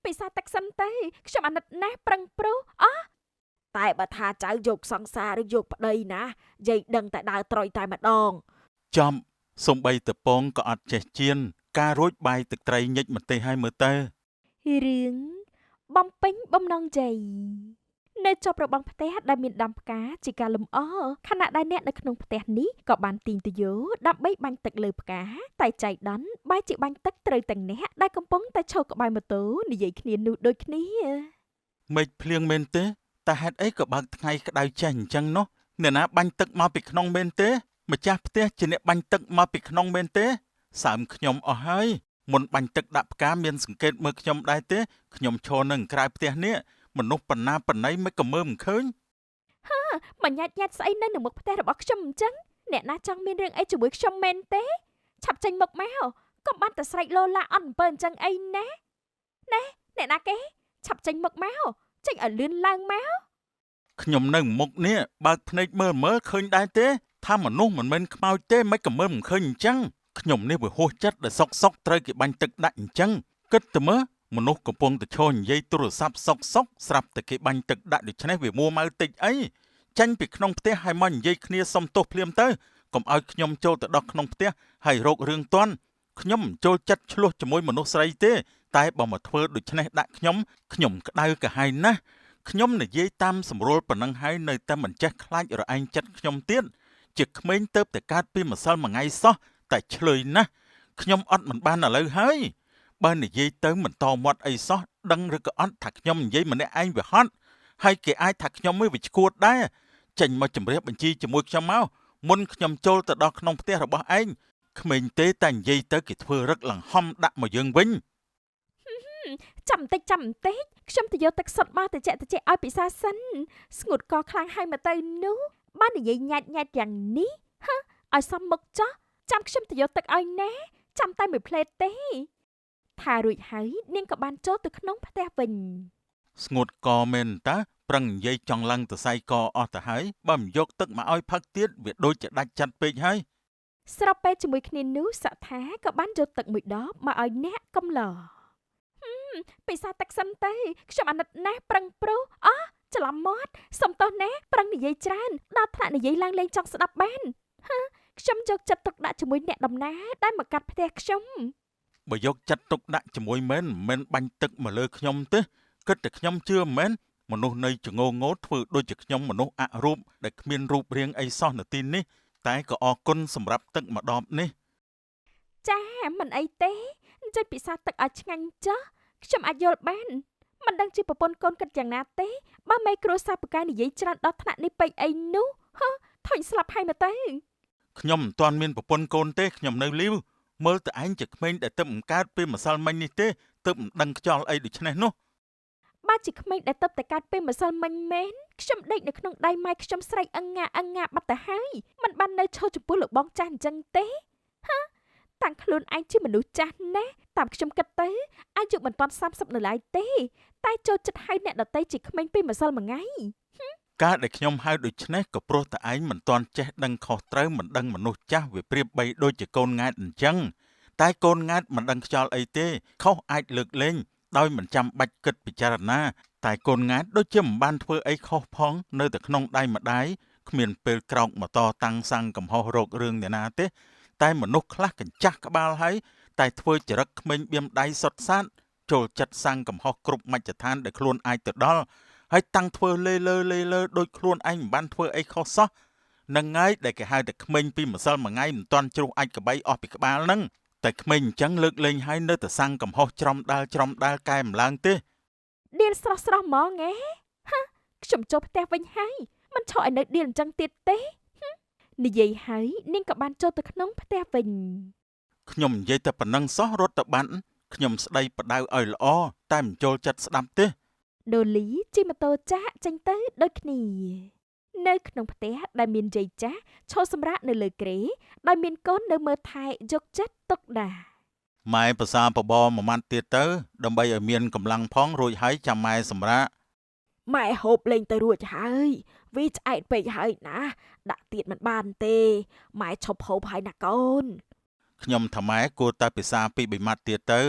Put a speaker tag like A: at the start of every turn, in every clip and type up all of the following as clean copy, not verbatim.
A: ពិសាទឹកសិនទៅខ្ញុំអាណិតណាស់ប្រឹងព្រោះអោះតែបើថាចៅយកសង្សារឬយកប្តីណាយាយដឹងតែដើរត្រុយតែម្ដង
B: ចំសំបីតពងក៏អត់ចេះជៀនការរួចបាយទឹកត្រីញិចម្ទេសឲ្យមើលទៅ
A: រឿងបំពេញបំណងជ័យនៅជាប់របងផ្ទះដែលមានដាំផ្កាជាការលម្អខណៈដែលអ្នកនៅក្នុងផ្ទះនេះក៏បានទាញទុយោដើម្បីបាញ់ទឹកលើផ្កាតែចៃដន្យបែរជាបាញ់ទឹកត្រូវទាំងអ្នកដែលកំពុងតែឈរក្បែរម៉ូតូនិយាយគ្នានោះដូចគ្នា
B: មេឃភ្លៀងមែនទេតែហេតុអីក៏បើកថ្ងៃក្តៅចេះអញ្ចឹងនោះអ្នកណាបាញ់ទឹកមកពីក្នុងមែនទេម្ចាស់ផ្ទះជាអ្នកបាញ់ទឹកមកពីក្នុងមែនទេសើមខ្ញុំអស់ហើយមុនបាញ់ទឹកដាក់ផ្កាមានសង្កេតមើលខ្ញុំដែរទេខ្ញុំឈរនៅក្រៅផ្ទះនេះមនុស្សបណ្ណាបណ្ណៃមិនក៏មើលមិនឃើញ
A: មកញាត់ញាត់ស្អីនៅនឹងមុខផ្ទះរបស់ខ្ញុំអញ្ចឹងអ្នកណាចង់មានរឿងអីជាមួយខ្ញុំមែនទេឆាប់ចេញមុខមកកុំបានតែស្រែកលោឡាអន់អំពើអញ្ចឹងអីណាណែអ្នកណាគេឆាប់ចេញមុខមកចេញឲ្យលឿនឡើងមក
B: ខ្ញុំនៅមុខនេះបើកភ្នែកមើលមើលឃើញដែរទេថាមនុស្សមិនមែនខ្មោចទេមិនក៏មើលមិនឃើញអញ្ចឹងខ្ញុំនេះវាហួសចិត្តដែលសុកសុកត្រូវគេបាញ់ទឹកដាក់អញ្ចឹងគិតទៅមើលមនុស្សកំពុងតែឈរនិយាយទូរស័ព្ទសុកសុកស្រាប់តែគេបាញ់ទឹកដាក់ដូច្នេះវាមួម៉ៅតិចអីចេញពីក្នុងផ្ទះហើយមកនិយាយគ្នាសុំទោសភ្លាមទៅកុំឲ្យខ្ញុំចូលទៅដល់ក្នុងផ្ទះហើយរករឿងទាន់ខ្ញុំមិនចូលចិត្តឆ្លោះជាមួយមនុស្សស្រីទេតែបើមកធ្វើដូច្នេះដាក់ខ្ញុំខ្ញុំក្តៅក្រហាយណាស់ ខ្ញុំនិយាយតាមសម្រួលប៉ុណ្ណឹងហើយនៅតែមិនចេះខ្លាចរឯងចិត្តខ្ញុំទៀតជាក្មេងទៅតែកើតពីម្សិលមួយថ្ងៃសោះតែឆ្លើយណាស់ខ្ញុំអត់មិនបានឥឡូវហើយបើនិយាយទៅមិនតមាត់អីសោះដឹងឬក៏អត់ថាខ្ញុំនិយាយម្នាក់ឯងវាហត់ហើយគេអាចថាខ្ញុំមួយវាឈួតដែរចេញមកជម្រាបបញ្ជីជាមួយខ្ញុំមកមុនខ្ញុំចូលទៅដល់ក្នុងផ្ទះរបស់ឯងក្មេងទេតែនិយាយទៅគេធ្វើរឹកលង្ហំដាក់មកយើងវិញ
A: ចាំបន្តិចចាំបន្តិចខ្ញុំទៅយកទឹកសុទ្ធមកតិចតិចឲ្យពិសាសិនស្ងួតកខ្លាំងហើយមកទៅនោះបាននិយាយញាត់ញាត់យ៉ាងនេះហឺឲ្យសមមុខចោះចាំខ្ញុំទៅយកទឹកឲ្យណាចាំតែមួយផ្លេតទេថារួចហើយនាងក៏បានចូលទៅក្នុងផ្ទះវិញ
B: ស្ងួតកមែនតាប្រឹងនិយាយចង់ឡើងទៅសៃកអស់ទៅហើយបើមិនយកទឹកមកឲ្យផឹកទៀតវាដូចជាដាច់ចិត្តពេកហើយ
A: ស្របពេលជាមួយគ្នានោះសថាក៏បានយកទឹកមួយដបមកឲ្យអ្នកកំឡហឹមពិសាទឹកសិនទៅខ្ញុំអាណិតណាស់ប្រឹងព្រោះអោះច្រឡំមាត់សុំទោសណាប្រឹងនិយាយច្រើនដល់ថ្នាក់និយាយឡើងលេងចង់ស្ដាប់បានហឺខ្ញុំយកចិត្តទុកដាក់ជាមួយអ្នកដំណើរដែលមកកាត់ផ្ទះខ្ញុំ
B: បើយកចិត្តទុកដាក់ជាមួយមែនមិនមែនបាញ់ទឹកមកលើខ្ញុំទេគិតតែខ្ញុំជឿមែនមនុស្សនៅចងងោធ្វើដូចជាខ្ញុំមនុស្សអរូបដែលគ្មានរូបរាងអីសោះនៅទីនេះតែក៏អរគុណសម្រាប់ទឹកម្ដបនេះ
A: ចាមិនអីទេអញ្ចឹងពិសាទឹកឲ្យឆ្ងាញ់ចុះខ្ញុំអាចយល់បានមិនដឹងជាប្រពន្ធកូនគិតយ៉ាងណាទេបើមេគ្រួសារពូកែនិយាយច្រើនដល់ថ្នាក់នេះពេកអីនោះហឺធុញស្លាប់ហើយមកទៅ
B: ខ្ញុំមិនទាន់មានប្រពន្ធកូនទេខ្ញុំនៅលីវមើលតែឯងជាក្មេងដែលទឹកមិនកើតពេលម្សិលមិញនេះទេទើបមិនដឹងខ្យល់អីដូច្នេះនោះ
A: បើជាក្មេងដែលទើបតែកើតពេលម្សិលមិញមែនខ្ញុំដេកនៅក្នុងដៃម៉ែខ្ញុំស្រែកអឹងងាអឹងងាបាត់ទៅហើយមិនបាននៅឈរចំពោះលោកបងចាស់អញ្ចឹងទេហឺតាំងខ្លួនឯងជាមនុស្សចាស់ណាស់តាមខ្ញុំគិតទៅអាយុមិនទាន់30នៅឡើយទេតែចូលចិត្តហៅអ្នកដទៃជាក្មេងពេលម្សិលមួយថ្ងៃ
B: ការដែលខ្ញុំហៅដូច្នេះក៏ព្រោះតែឯងមិនទាន់ចេះដឹងខុសត្រូវមិនដឹងមនុស្សចាស់វាប្រៀបបីដូចជាកូនង៉ែតអញ្ចឹងតែកូនង៉ែតមិនដឹងខ្យល់អីទេខុសអាចលើកលែងដោយមិនចាំបាច់គិតពិចារណាតែកូនង៉ែតដូចជាមិនបានធ្វើអីខុសផងនៅតែក្នុងដៃម្ដាយគ្មានពេលក្រោកមកតតាំងសាំងកំហុសរករឿងអ្នកណាទេតែមនុស្សខ្លះកញ្ចាស់ក្បាលហើយតែធ្វើចរិតក្មេងបៀមដៃសុតសាតចូលចិត្តសាំងកំហុសគ្រប់មជ្ឈដ្ឋានដែលខ្លួនអាចទៅដល់ ហើយតាំងធ្វើលេលើលេលើដូចខ្លួនឯងមិនបានធ្វើអីខុសសោះនឹងហើយដែលគេហៅតែក្មេងពីម្សិលមួយថ្ងៃមិនទាន់ជ្រុះអាចកបីអស់ពីក្បាលហ្នឹងតែក្មេងអញ្ចឹងលើកលែងហើយនៅតែសាំងកំហុសច្រំដាលច្រំដាលកែម្ឡើងទេ
A: ដៀលស្រស់ស្រស់ហ្មងហ៎ហឺខ្ញុំចូលផ្ទះវិញហើយមិនឈរឲ្យនៅដៀលអញ្ចឹងទៀតទេហឹមនិយាយហើយនាងក៏បានចូលទៅក្នុងផ្ទះវិញ
B: ខ្ញុំនិយាយតែប៉ុណ្ណឹងសោះរត់ទៅបានខ្ញុំស្ដីបដៅឲ្យល្អតែមិនចូលចិត្តស្ដាប់ទេ
A: ដូលីជិះម៉ូតូចាក់ចេញទៅដូចគ្នានៅក្នុងផ្ទះដែលមានយាយចាស់ឈរសម្រាកនៅលើគ្រែដោយមានកូននៅមើលថែយកចិត្តទុកដាក់
B: ម៉ែប្រសាបបរមួយម៉ាត់ទៀតទៅដើម្បីឲ្យមានកម្លាំងផងរួចហើយចាំម៉ែសម្រាក
A: ម៉ែហូបលេងទៅរួចហើយវាឆ្អែតពេកហើយណាដាក់ទៀតមិនបានទេម៉ែឈប់ហូបហើយណាកូន
B: ខ្ញុំថាម៉ែគួរតែពិសាពីរបីម៉ាត់ទៀតទៅ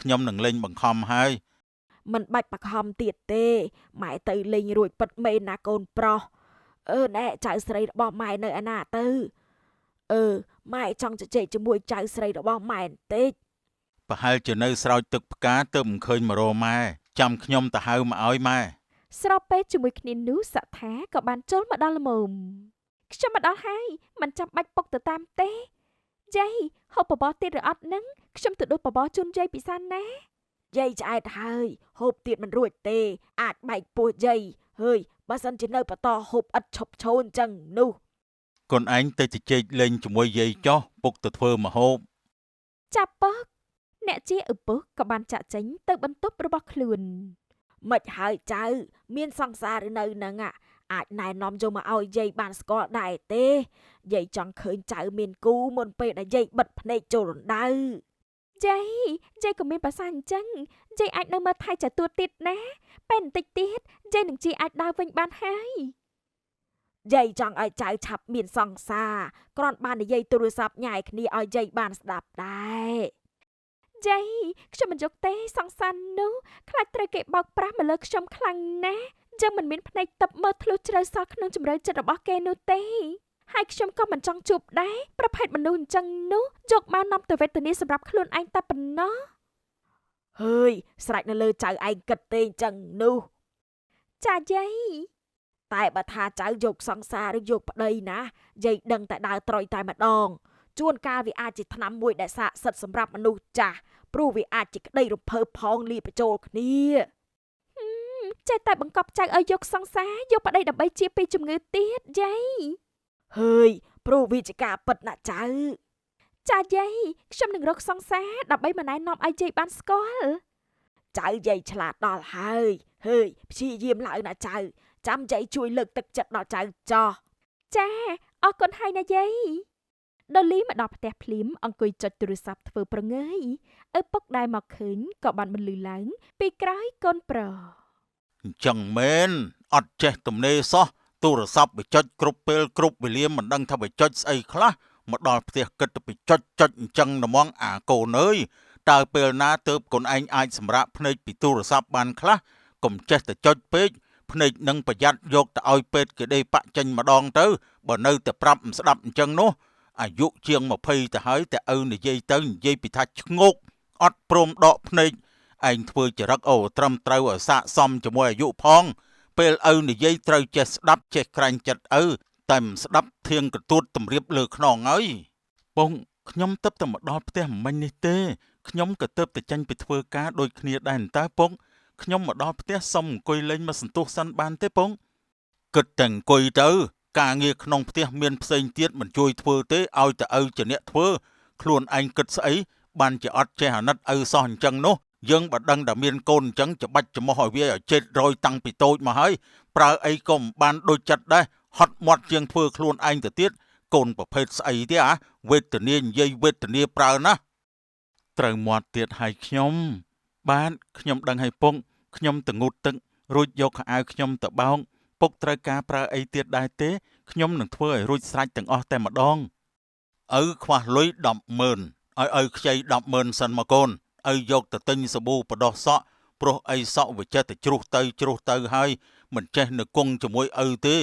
B: ខ្ញុំនឹងលេងបង្ខំហើយ
A: មិនបាច់បខំទៀតទេម៉ែទៅលេងរួចពិតមែនណាកូនប្រុសអឺណែចៅស្រីរបស់ម៉ែនៅឯណាទៅអឺម៉ែចង់ជជែកជាមួយចៅស្រីរបស់ម៉ែបន្តិច
B: ប្រហែលជានៅស្រោចទឹកផ្កាទើបមិនឃើញមករម៉ែចាំខ្ញុំទៅហៅមកឲ្យម៉ែ
A: ស្របពេលជាមួយគ្នានោះសថាក៏បានចូលមកដល់ល្មមខ្ញុំមកដល់ហើយមិនចាំបាច់ពុកទៅតាមទេយាយហូបបបរទៀតឬអត់នឹងខ្ញុំទៅដួសបបរជូនយាយពិសាណាយាយឆ្អែតហើយហូបទៀតមិនរួចទេអាចបែកពោះយាយហើយបើសិនជានៅបន្តហូបឥតឈប់ឈរអញ្ចឹងនោះ
B: កូនឯងទៅជជែកលេងជាមួយយាយចុះពុកទៅធ្វើម្ហូប
A: ចាប់ពកអ្នកជាឪពុកក៏បានចាក់ចេញទៅបន្ទប់របស់ខ្លួនមិនហើយចៅមានសង្សារឬនៅនឹងអាចណែនាំយកមកឲ្យយាយបានស្គាល់ដែរទេយាយចង់ឃើញចៅមានគូមុនពេលដែលយាយបិទភ្នែកចូលរណ្ដៅយាយយាយក៏មានប្រសាសន៍អញ្ចឹងយាយអាចនៅមើលថែចៅទួតទៀតណាពេលបន្តិចទៀតយាយនឹងជាអាចដើរវិញបានហើយយាយចង់ឲ្យចៅឆាប់មានសង្សារគ្រាន់បាននិយាយទូរស័ព្ទញ៉ែគ្នាឲ្យយាយបានស្ដាប់ដែរយាយខ្ញុំមិនយកទេសង្សារនោះខ្លាចត្រូវគេបោកប្រាស់មកលើខ្ញុំខ្លាំងណាស់យើងមិនមានភ្នែកទឹកមើលធ្លុះជ្រៅសោះក្នុងជំរឿចិត្តរបស់គេនោះទេហើយខ្ញុំក៏មិនចង់ជួបដែរប្រភេទមនុស្សអញ្ចឹងនោះយកមកនាំទៅវេទនាសម្រាប់ខ្លួនឯងតែប៉ុណ្ណោះហើយស្រេចនៅលើចៅឯងគិតទេអញ្ចឹងនោះចាយាយតែបើថាចៅយកសង្សារឬយកប្តីណាយាយដឹងតែដើរត្រុយតែម្ដងជួនកាលវាអាចជាថ្នាំមួយដែលស័ក្តិសិទ្ធិសម្រាប់មនុស្សចាស់ព្រោះវាអាចជាក្តីរំភើបផងលាយបញ្ចូលគ្នាចេះតែបង្កប់ចៅឲ្យយកសង្សារយកប្តីដើម្បីជាពីជំងឺទៀតយាយហើយព្រោះវាជាការពិតណាស់ចៅចាយាយខ្ញុំនឹងរកសង្សារដើម្បីមកណែនាំឲ្យយាយបានស្គាល់ចៅយាយឆ្លាតដល់ហើយហើយព្យាយាមឡើងណាចៅចាំយាយជួយលើកទឹកចិត្តដល់ចៅចោះចាអរគុណហើយណាយាយដូលីមកដល់ផ្ទះភ្លាមអង្គុយចុចទូរស័ព្ទធ្វើប្រងើយឪពុកដែលមកឃើញក៏បានបន្លឺឡើងពីក្រោយកូនប្រុស
B: អញ្ចឹងមែនអត់ចេះទំនេរសោះទូរស័ព្ទវាចុចគ្រប់ពេលគ្រប់វេលាមិនដឹងថាវាចុចស្អីខ្លះមកដល់ផ្ទះគិតទៅពីចុចចុចអញ្ចឹងហ្មងអាកូនអើយតើពេលណាទើបកូនឯងអាចសម្រាកភ្នែកពីទូរស័ព្ទបានខ្លះកុំចេះតែចុចពេកភ្នែកនឹងប្រយ័ត្នយកទៅឲ្យពេទ្យគេដេប៉ាក់ចេញម្ដងទៅបើនៅតែប្រាប់មិនស្ដាប់អញ្ចឹងនោះអាយុជាង20ទៅហើយតែឪនិយាយទៅនិយាយពីថាឆ្ងោកអត់ព្រមដកភ្នែកឯងធ្វើចរិតអូត្រឹមត្រូវឲ្យស័ក្តិសមជាមួយអាយុផងពេលឪនិយាយត្រូវចេះស្ដាប់ចេះក្រាញ់ចិត្តឪតែមិនស្ដាប់ធៀងកទួតតម្រៀបលើខ្នងហើយបងខ្ញុំទៅតែមកដល់ផ្ទះមិញនេះទេខ្ញុំក៏ទៅតែចេញពីធ្វើការដូចគ្នាដែរតើពងខ្ញុំមកដល់ផ្ទះសុំអង្គុយលេងមកសន្ទុះសិនបានទេពងគិតតែអង្គុយទៅការងារក្នុងផ្ទះមានផ្សេងទៀតមិនជួយធ្វើទេឲ្យតែឪជាអ្នកធ្វើខ្លួនឯងគិតស្អីបានជាអត់ចេះអាណិតឪសោះអញ្ចឹងនោះយើងបើដឹងតែមានកូនអញ្ចឹងច្បាច់ច្មោះឲ្យវាឲ្យចេតរយតាំងពីតូចមកហើយប្រើអីក៏មិនបានដូចចិត្តដែរហត់មាត់ជាងធ្វើខ្លួនឯងទៅទៀតកូនប្រភេទស្អីទេអាវេទនានិយាយវេទនាប្រើណាស់ត្រូវមាត់ទៀតហើយខ្ញុំបាទខ្ញុំដឹងហើយពុកខ្ញុំទៅងូតទឹករួចយកខោអាវខ្ញុំទៅបោកពុកត្រូវការប្រើអីទៀតដែរទេខ្ញុំនឹងធ្វើឲ្យរួចស្រេចទាំងអស់តែម្ដងឪខ្វះលុយ100000ឲ្យឪខ្ចី100000សិនមកកូនឪយកទៅទិញសាប៊ូបដោះសក់ព្រោះអីសក់វាចេះតែជ្រុះទៅជ្រុះទៅហើយមិនចេះនៅគង់ជាមួយឪទេ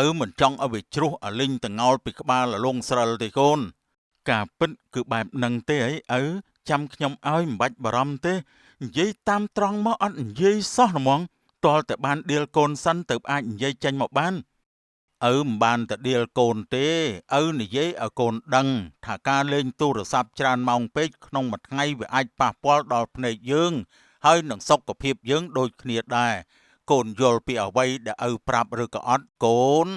B: ឪមិនចង់ឲ្យវាជ្រុះអាលិញតងោលពីក្បាលលងស្រិលទេកូនការពិតគឺបែបនឹងទេអីឪចាំខ្ញុំឲ្យមិនបាច់បារម្ភទេនិយាយតាមត្រង់មកអត់និយាយសោះហ្មងទាល់តែបានដៀលកូនសិនទៅអាចនិយាយចេញមកបានឪមិនបានតែដៀលកូនទេឪនិយាយឲ្យកូនដឹងថាការលេងទូរស័ព្ទច្រើនម៉ោងពេកក្នុងមួយថ្ងៃវាអាចប៉ះពាល់ដល់ភ្នែកយើងហើយនឹងសុខភាពយើងដូចគ្នាដែរកូនយល់ពីអ្វីដែលឪប្រាប់ឬក៏អត់កូន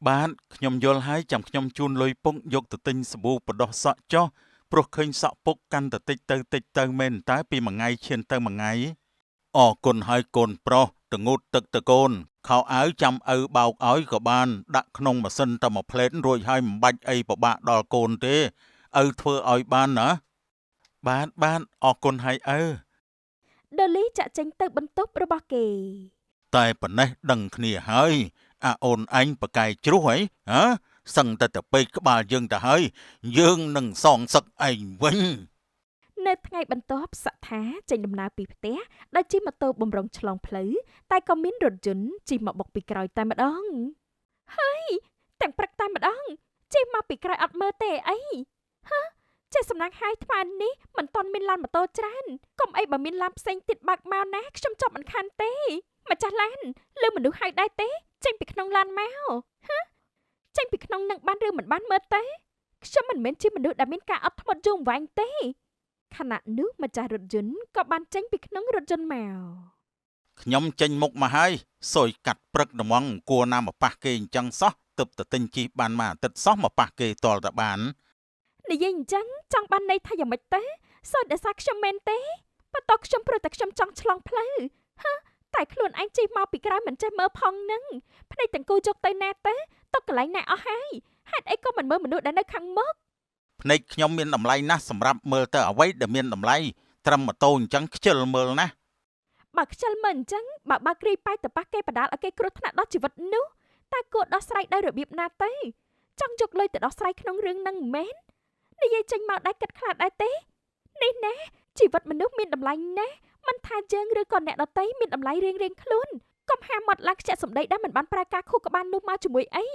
B: បាទខ្ញុំយល់ហើយចាំខ្ញុំជូនលុយពុកយកទៅទិញសាប៊ូបដោះសក់ចុះព្រោះឃើញសក់ពុកកាន់តែតិចទៅតិចទៅមែនតើពីមួយថ្ងៃឈានទៅមួយថ្ងៃអរគុណហើយកូនប្រុសទៅងូតទឹកទៅកូនខោអាវចាំឪបោកឲ្យក៏បានដាក់ក្នុងម៉ាស៊ីនតែមួយផ្លេតរួចហើយមិនបាច់អីពិបាកដល់កូនទេឪធ្វើឲ្យបានណាបាទបាទអរគុណហើយឪ
A: ដូលីចាក់ចេញទៅបន្ទប់របស់គេ
B: តែប៉ុណ្ណេះដឹងគ្នាហើយអាអូនឯងប្រកែកជ្រុះហីហ៎សឹងតែទៅពេកក្បាលយើងទៅហើយយើងនឹងសងសឹកឯងវិញ
A: នៅថ្ងៃបន្ទាប់សថាចេញដំណើរពីផ្ទះដោយជិះម៉ូតូបំរុងឆ្លងផ្លូវតែក៏មានរថយន្តជិះមកបុកពីក្រោយតែម្ដងហើយទាំងព្រឹកតែម្ដងជិះមកពីក្រោយអត់មើលទេអីហ៎ចេះសំណាងហើយថ្មនេះមិនទាន់មានឡានម៉ូតូច្រើនកុំអីបើមានឡានផ្សេងទៀតបើកមកណាខ្ញុំចប់មិនខានទេម្ចាស់ឡានលើមនុស្សហៅដែរទេចេញពីក្នុងឡានមកហ៎ចេញពីក្នុងនឹងបានឬមិនបានមើលទេខ្ញុំមិនមែនជាមនុស្សដែលមានការអត់ធ្មត់យូរអង្វែងទេខណៈនោះម្ចាស់រថយន្តក៏បានចេញពីក្នុងរថយន្តមក
B: ខ្ញុំចេញមុខមកហើយសុយកាត់ព្រឹកត្មងគួរណាមកប៉ះគេអញ្ចឹងសោះទើបតែទិញជិះបានមួយអាទិត្យសោះមកប៉ះគេតលតែបាន
A: និយាយអញ្ចឹងចង់បានន័យថាយ៉ាងម៉េចទេសូត្រដោយសារខ្ញុំមែនទេប៉ុន្តែខ្ញុំព្រោះតែខ្ញុំចង់ឆ្លងផ្លូវហ៎តែខ្លួនឯងជិះមកពីក្រោយមិនចេះមើលផងនឹងភ្នែកទាំងគូយកទៅណាទៅទុកកន្លែងណាអស់ហើយហេតុអីក៏មិនមើលមនុស្សដែលនៅខាងមុខ
B: ភ្នែកខ្ញុំមានតម្លៃណាស់សម្រាប់មើលទៅអ្វីដែលមានតម្លៃត្រឹមម៉ូតូអញ្ចឹងខ្ជិលមើលណាស់
A: បើខ្ជិលមើលអញ្ចឹងបើបើគ្រីប៉ែកទៅប៉ះគេបដាលឲ្យគេគ្រោះថ្នាក់ដល់ជីវិតនោះតើគួរដោះស្រាយដោយរបៀបណាទៅចង់យកលុយទៅដោះស្រាយក្នុងរឿងហ្នឹងមិនមែននិយាយចេញមកដែរគិតខ្លាចដែរទេនេះណាជីវិតមនុស្សមានតម្លៃណាស់មិនថាយើងឬក៏អ្នកដទៃមានតម្លៃរៀងៗខ្លួនកុំហាមាត់ឡើងខ្ជាក់សម្ដីដែលមិនបានប្រើការខួរក្បាលនោះមកជាមួយអី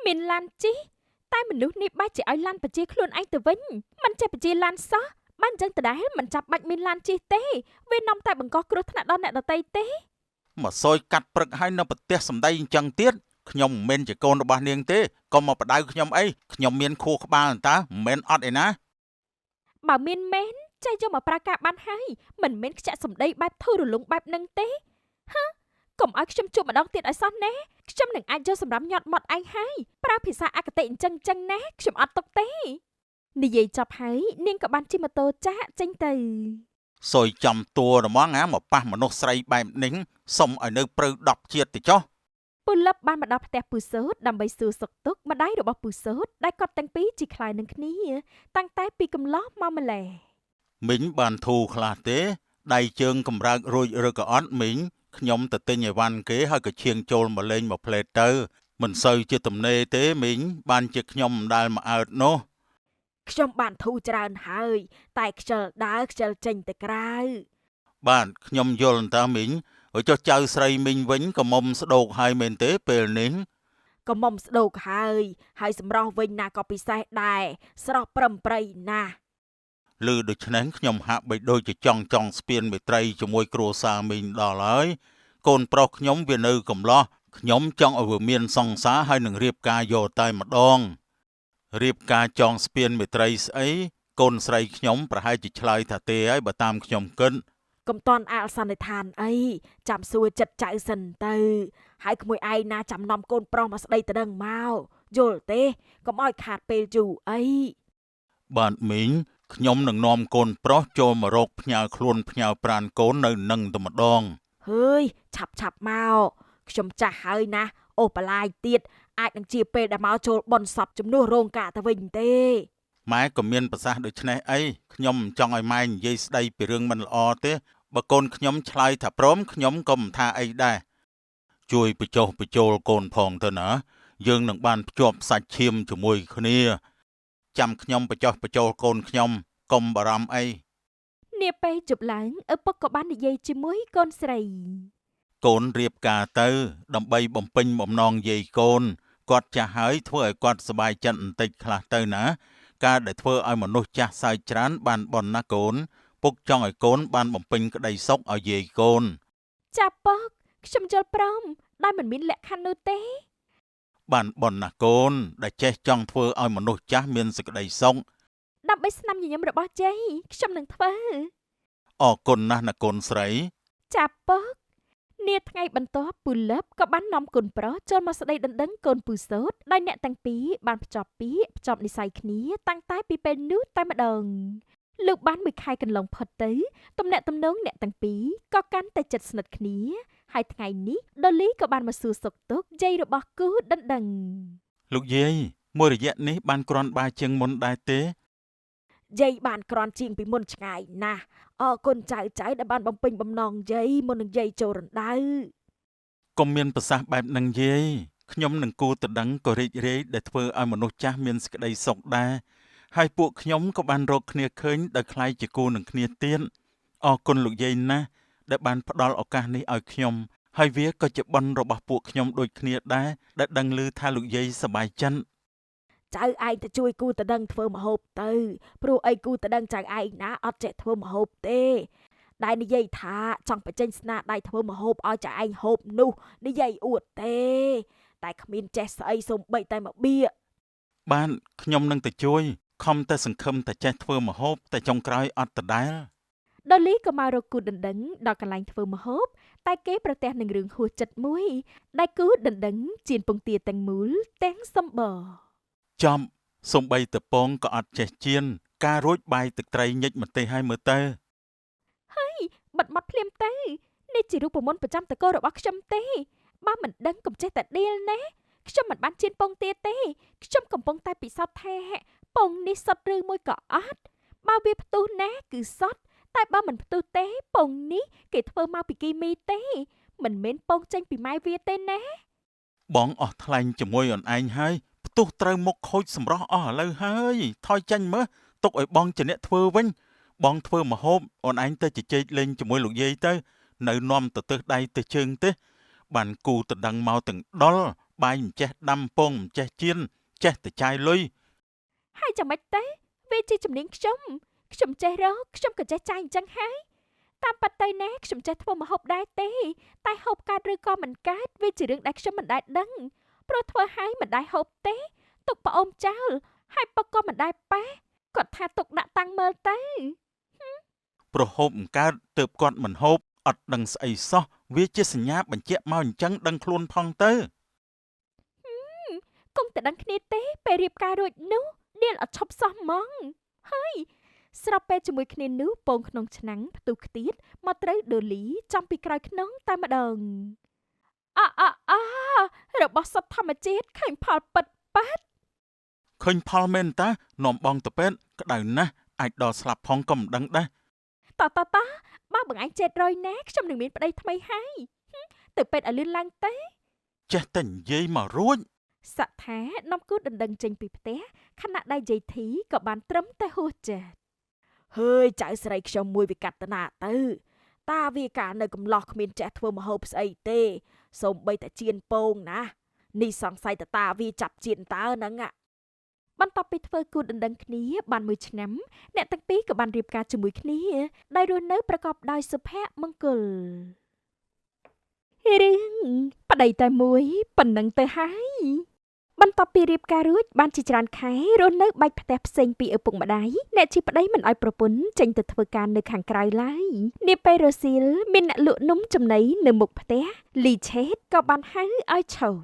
A: មានឡានជិះតែមនុស្សនេះបែរជាឲ្យឡានបជាខ្លួនឯងទៅវិញមិនចេះបជាឡានសោះបានអញ្ចឹងដដែលមិនចាប់បាច់មានឡានជិះទេវានាំតែបង្កគ្រោះថ្នាក់ដល់អ្នកដទៃទេ
B: មកសុយកាត់ព្រឹកហើយនៅប្រទេសសម្ដីអញ្ចឹងទៀតខ្ញុំមិនមែនជាកូនរបស់នាងទេកុំមកបដៅខ្ញុំអីខ្ញុំមានខួរក្បាលតើមិនមែនអត់ឯណា
A: បើមានមែនចេះយកមកប្រើការបានហើយមិនមែនខ្ជាក់សម្ដីបែបធូររលុងបែបហ្នឹងទេហឺកុំឲ្យខ្ញុំជួបម្ដងទៀតឲ្យសោះណាខ្ញុំនឹងអាចយកសម្រាប់ញាត់មាត់ឯងហើយប្រើភាសាអគតិអញ្ចឹងចឹងណាខ្ញុំអត់ទុកទេនិយាយចប់ហើយនាងក៏បានជិះម៉ូតូចាក់ចេញទៅ
B: សុយចំតួហ្មងណាមកប៉ះមនុស្សស្រីបែបនេះសុំឲ្យនៅព្រៅ10ជាតិទៅចុះ
A: ពូលឹបបានមកដល់ផ្ទះពូសូតដើម្បីសួរសុខទុក្ខម្ដាយរបស់ពូសូតដែលគាត់ទាំងពីរជាខ្លាយនឹងគ្នាតាំងតែពីកំឡោះមកម្លេះ
B: មីងបានធូរខ្លះទេដៃជើងកម្រើករួចឬក៏អត់មីងខ្ញុំទៅទិញអីវ៉ាន់គេហើយក៏ឈៀងចូលមកលេងមកផ្លេតទៅមិនសូវជាទំនេរទេមីងបានជាខ្ញុំមិនដែលមកអើតនោះ
C: ខ្ញុំបានធូរច្រើនហើយតែខ្ជិលដើរខ្ជិលចេញទៅក្រៅ
B: បាទខ្ញុំយល់តើមីងហើយចុះចៅស្រីមីងវិញក៏មុំស្ដោកហើយមែនទេពេលនេះ
C: ក៏មុំស្ដោកហើយហើយសម្រស់វិញណាក៏ពិសេសដែរស្រស់ប្រឹមប្រៃណាស់
B: ឮដូច្នេះខ្ញុំហាក់បីដូចជាចង់ចង់ស្ពានមេត្រីជាមួយគ្រួសារមីងដល់ហើយកូនប្រុសខ្ញុំវានៅកំឡោះខ្ញុំចង់ឲ្យវាមានសង្សារហើយនឹងរៀបការយកតែម្ដងរៀបការចងស្ពានមេត្រីស្អីកូនស្រីខ្ញុំប្រហែលជាឆ្លើយថាទេហើយបើតាមខ្ញុំគិត
C: កុំតន់អាលសន្និដ្ឋានអីចាំសួរចិត្តចៅសិនទៅហើយក្មួយឯងណាចាំនាំកូនប្រុសមកស្ដីតដឹងមកយល់ទេកុំឲ្យខាតពេលយូរអី
B: បាទមីងខ្ញុំនឹងនាំកូនប្រុសចូលមករកផ្ញើខ្លួនផ្ញើប្រានកូននៅនឹងតែម្ដង
C: ហើយឆាប់ឆាប់មកខ្ញុំចាស់ហើយណាអូបលាយទៀតអាចនឹងជាពេលដែលមកចូលបនសពជំនួសរោងការទៅវិញទេ
B: ម៉ែក៏មានប្រសាសន៍ដូចនេះអីខ្ញុំមិនចង់ឲ្យម៉ែនិយាយស្ដីពីរឿងមិនល្អទេបើកូនខ្ញុំឆ្លើយថាព្រមខ្ញុំក៏មិនថាអីដែរជួយបញ្ចុះបញ្ចូលកូនផងទៅណាយើងនឹងបានភ្ជាប់សាច់ឈាមជាមួយគ្នាចាំខ្ញុំបញ្ចុះបញ្ចូលកូនខ្ញុំកុំបារម្ភអី
A: នាពេលជប់ឡើងឪពុកក៏បាននិយាយជាមួយកូនស្រី
B: កូនរៀបការទៅដើម្បីបំពេញបំណងយាយកូនគាត់ចាស់ហើយធ្វើឲ្យគាត់សប្បាយចិត្តបន្តិចខ្លះទៅណាការដែលធ្វើឲ្យមនុស្សចាស់សើចច្រើនបានបុណ្យណាកូនពុកចង់ឲ្យកូនបានបំពេញក្តីសុខឲ្យយាយកូន
A: ចាពុកខ្ញុំយល់ព្រមដោយមិនមានលក្ខខណ្ឌនោះទេ
B: បានបុណ្យណាកូនដែលចេះចង់ធ្វើឲ្យមនុស្សចាស់មានសេចក្តីសុខ
A: ដើម្បីស្នាមញញឹមរបស់ជ័យខ្ញុំនឹងធ្វើ
B: អរគុណណាស់ណាកូនស្រី
A: ចាពុកនាថ្ងៃបន្ទាប់ពូលឹបក៏បាននាំកូនប្រុសចូលមកស្ដីដណ្ដឹងកូនពូសូតដោយអ្នកទាំងពីរបានភ្ជាប់ពាក្យភ្ជាប់និស័យគ្នាតាំងតែពីពេលនោះតែម្ដងលើកបានមួយខែកន្លងផុតទៅទំនាក់ទំនងអ្នកទាំងពីរក៏កាន់តែជិតស្និទ្ធគ្នាហើយថ្ងៃនេះដូលីក៏បានមកសួរសុខទុក្ខយាយរបស់គូដណ្ដឹង
B: លោកយាយមួយរយៈនេះបានគ្រាន់បើជាងមុនដែរទេ
C: យាយបានក្រាន់ជាងពីមុនឆ្ងាយណាស់អរគុណចៅចៅដែលបានបំពេញបំណងយាយមុននឹងយាយចូលរណ្ដៅ
B: កុំមានប្រសាសន៍បែបនឹងយាយខ្ញុំនឹងគូតដឹងក៏រីករាយដែលធ្វើឲ្យមនុស្សចាស់មានសេចក្តីសុខដែរ ហើយពួកខ្ញុំក៏បានរកគ្នាឃើញដោយក្លាយជាគូនឹងគ្នាទៀតអរគុណលោកយាយណាស់ដែលបានផ្ដល់ឱកាសនេះឲ្យខ្ញុំហើយវាក៏ជាបុណ្យរបស់ពួកខ្ញុំដូចគ្នាដែរដែលដឹងឮថាលោកយាយសប្បាយចិត្ត
C: ចៅឯងទៅជួយគូតដឹងធ្វើម្ហូបទៅព្រោះអីគូតដឹងចៅឯងណាអត់ចេះធ្វើម្ហូបទេដែលនិយាយថាចង់បញ្ចេញស្នាដៃធ្វើម្ហូបឲ្យចៅឯងហូបនោះនិយាយអួតទេតែគ្មានចេះស្អីសូម្បីតែមកបៀក
B: បានខ្ញុំនឹងទៅជួយខំតែសង្ឃឹមតែចេះធ្វើម្ហូបតែចុងក្រោយអត់ដដែល
A: ដូលីក៏មករកគូដណ្ដឹងដល់កន្លែងធ្វើម្ហូបតែគេប្រទះនឹងរឿងហួសចិត្តមួយដែលគូដណ្ដឹងចៀនពងទាទាំងមូលទាំងសម្បរ
B: ចំសំបីតពងក៏អត់ចេះចៀនការរួចបាយទឹកត្រីញិចម្ទេសឲ្យមើលទៅ
A: បិទមាត់ភ្លាមទៅនេះជារូបមន្តប្រចាំតកូលរបស់ខ្ញុំទេបើមិនដឹងកុំចេះតែដៀលណាខ្ញុំមិនបានចៀនពងទាទេខ្ញុំកំពុងតែពិសោធន៍ថាពងនេះសុទ្ធឬមួយក៏អត់បើវាផ្ទុះណាគឺសុទ្ធតែបើមិនផ្ទុះទេពងនេះគេធ្វើមកពីគីមីទេមិនមែនពងចេញពីម៉ែវាទេណា
B: បងអស់ថ្លែងជាមួយអនឯងហើយផ្ទុះត្រូវមុខខូចសម្រស់អស់ឥឡូវហើយថយចាញ់មើលទុកឲ្យបងជាអ្នកធ្វើវិញបងធ្វើម្ហូបអូនឯងទៅជជែកលេងជាមួយលោកយាយទៅនៅនាំទៅទើសដៃទៅជើងទេបានគូតដឹងមកទាំងដុលបាយមិនចេះដាំពងមិនចេះចៀនចេះតែចាយលុយ
A: ហើយចាំម៉េចទេវាជាជំនាញខ្ញុំខ្ញុំចេះរកខ្ញុំក៏ចេះចាយអញ្ចឹងហើយតាមពិតទៅណាខ្ញុំចេះធ្វើម្ហូបដែរទេតែហូបកើតឬក៏មិនកើតវាជារឿងដែលខ្ញុំមិនដែលដឹងព្រោះធ្វើហើយមិនដែលហូបទេទុកប្អូនចោលហើយពកក៏មិនដែលប៉ះគាត់ថាទុកដាក់តាំងមើលទៅ
B: ព្រោះហូបមិនកើតទើបគាត់មិនហូបអត់ដឹងស្អីសោះវាជាសញ្ញាបញ្ជាក់មកអញ្ចឹងដឹងខ្លួនផងទៅ
A: គង់តែដឹងគ្នាទេពេលរៀបការរួចនោះដៀលអត់ឈប់សោះហ្មងហើយស្របពេលជាមួយគ្នានោះពងក្នុងឆ្នាំងផ្ទុះខ្ទាតមកត្រូវដូលីចំពីក្រោយខ្នងតែម្ដងអអអរបស់សត្វធម្មជាតិឃើញផលពិតប៉ាត់
B: ឃើញផលមែនតានាំបងទៅពេទ្យក្តៅណាស់អាចដល់ស្លាប់ផងក៏មិនដឹងដែរ
A: តតតបើបងឯងចេតរយណាខ្ញុំនឹងមានប្តីថ្មីហើយទៅពេទ្យឲ្យលឿនឡើងទៅ
B: ចេះតែនិយាយមករួច
A: សក់ថានាំគូដណ្ដឹងចេញពីផ្ទះខណៈដែលយាយធីក៏បានត្រឹមតែហួសចិត្ត
C: ហើយចៅស្រីខ្ញុំមួយវាកាត់តណាទៅតាវាកាលនៅកំឡោះគ្មានចេះធ្វើម្ហូបស្អីទេសូម្បីតែចៀនពងណានេះសង្ស័យតតាវាចាប់ចៀនតើហ្នឹង
A: បន្ទាប់ពីធ្វើគូដណ្ដឹងគ្នាបានមួយឆ្នាំអ្នកទាំងពីរក៏បានរៀបការជាមួយគ្នាដោយរស់នៅប្រកបដោយសុភមង្គលរឿងប្តីតែមួយប៉ុណ្ណឹងទៅហើយបន្ទាប់ពីរៀបការរួចបានជាច្រើនខែរស់នៅបែកផ្ទះផ្សេងពីឪពុកម្ដាយអ្នកជាប្តីមិនឲ្យប្រពន្ធចេញទៅធ្វើការនៅខាងក្រៅឡើយនាពេលរសៀលមានអ្នកលក់នំចំណីនៅមុខផ្ទះលីឆេតក៏បានហៅឲ្យឈប់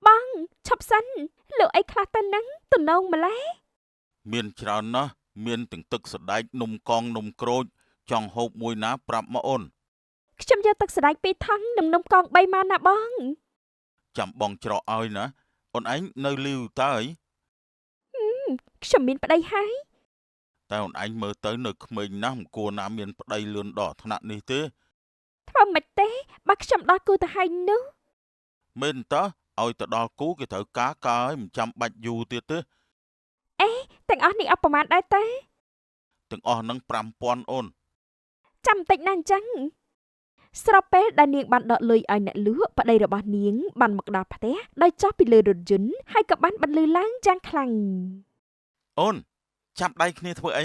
A: បងឈប់សិនលក់អីខ្លះទៅនឹងទំនងម្ល៉េះ
B: មានច្រើនណាស់មានទាំងទឹកសណ្ដែកនំកងនំក្រូចចង់ហូបមួយណាប្រាប់មកអូន
A: ខ្ញុំយកទឹកសណ្ដែកពីរថង់និងនំកង3ម៉ានណាបង
B: ចាំបងច្រកឲ្យណាអូនឯងនៅលីវតើអី
A: ខ្ញុំមានប្តីហើយ
B: តែអូនឯងមើលទៅនៅក្មេងណាស់មិនគួរណាមានប្តីលឿនដល់ថ្នាក់នេះទេ
A: ធ្វើមិនទេបើខ្ញុំដល់គូទៅហើយនោះ
B: មែនតើឲ្យទៅដល់គូគេត្រូវការកើហើយមិនចាំបាច់យូរទៀតទេ
A: ទាំងអស់នេះអត់ប្រមាណដែរទេ
B: ទាំងអស់ហ្នឹង5000អូន
A: ចាំបន្តិចណាអញ្ចឹងស្របពេលដែលនាងបានដកលុយឲ្យអ្នកលក់ប្តីរបស់នាងបានមកដល់ផ្ទះដោយចុះពីលើរថយន្តហើយក៏បានបន្លឺឡើងយ៉ាងខ្លាំង
B: អូនចាប់ដៃគ្នាធ្វើអី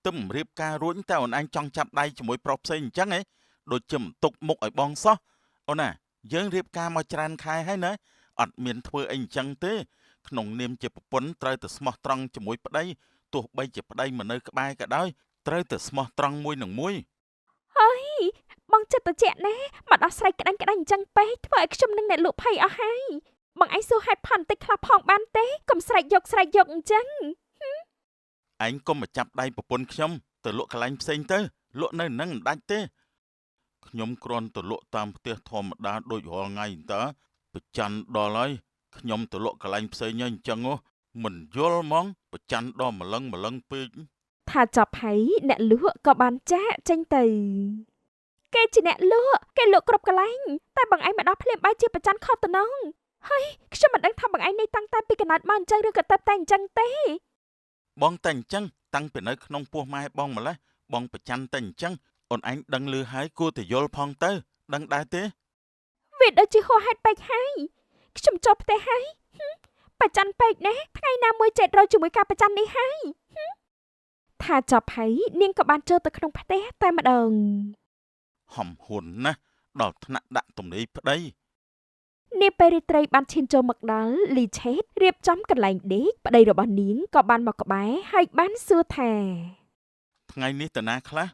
B: ទឹមរៀបការរួចតែអូនឯងចង់ចាប់ដៃជាមួយប្រុសផ្សេងអញ្ចឹងហ៎ដូចជាមិនទុកមុខឲ្យបងសោះអូនណាយើងរៀបការមកច្រើនខែហើយណាអត់មានធ្វើអីអញ្ចឹងទេក្នុងនាមជាប្រពន្ធត្រូវតែស្មោះត្រង់ជាមួយប្តីទោះបីជាប្តីមិននៅក្បែរក៏ដោយត្រូវតែស្មោះត្រង់មួយនឹងមួយ
A: ហើយបងចិត្តត្រជាក់ណាស់មកដល់ស្រែកក្តាញ់ក្តាញ់អញ្ចឹងពេកធ្វើឲ្យខ្ញុំនិងអ្នកលក់ភ័យអស់ហើយបងឯងសួរហេតុផលបន្តិចខ្លះផងបានទេកុំស្រែកយកស្រែកយកអញ្ចឹង
B: ឯងកុំមកចាប់ដៃប្រពន្ធខ្ញុំទៅលក់កន្លែងផ្សេងទៅលក់នៅនឹងមិនដាច់ទេខ្ញុំគ្រាន់ទៅលក់តាមផ្ទះធម្មតាដូចរាល់ថ្ងៃតើប្រច័នដល់ហើយខ្ញុំទៅលក់កន្លែងផ្សេងហើយអញ្ចឹងហ៎មិនយល់ហ្មងប្រច័នដល់ម្លឹងម្លឹងពេក
A: ថាចប់ហើយអ្នកលក់ក៏បានចាកចេញទៅគេជាអ្នកលក់គេលក់គ្រប់កន្លែងតែបងឯងមកដល់ភ្លាមបែរជាប្រច័នខុសតំណងហើយខ្ញុំមិនដឹងថាបងឯងនេះតាំងតែពីកណ្ដាលមកអញ្ចឹងឬក៏ទៅតែអញ្ចឹងទេ
B: បងតែអញ្ចឹងតាំងពីនៅក្នុងពោះម៉ែបងម្លេះបងប្រច័នតែអញ្ចឹងអូនឯងដឹងឮហើយគួរតែយល់ផងទៅដឹងដែរទេ
A: វាដូចជាហួសហេតុពេកហើយខ្ញុំចូលផ្ទះហើយហឹមប្រច័នពេកណាស់ថ្ងៃណាមួយចេតរយជាមួយការប្រច័ននេះហើយហឹមថាចប់ហើយនាងក៏បានចូលទៅក្នុងផ្ទះតែម្ដង
B: ហំហួនណាស់ដល់ថ្នាក់ដាក់ទំនេរប្តី
A: នាពេលរាត្រីបានឈានចូលមកដល់លីឆេតរៀបចំកន្លែងដេកប្តីរបស់នាងក៏បានមកក្បែរហើយបានសួរថា
B: ថ្ងៃនេះតណាខ្លះ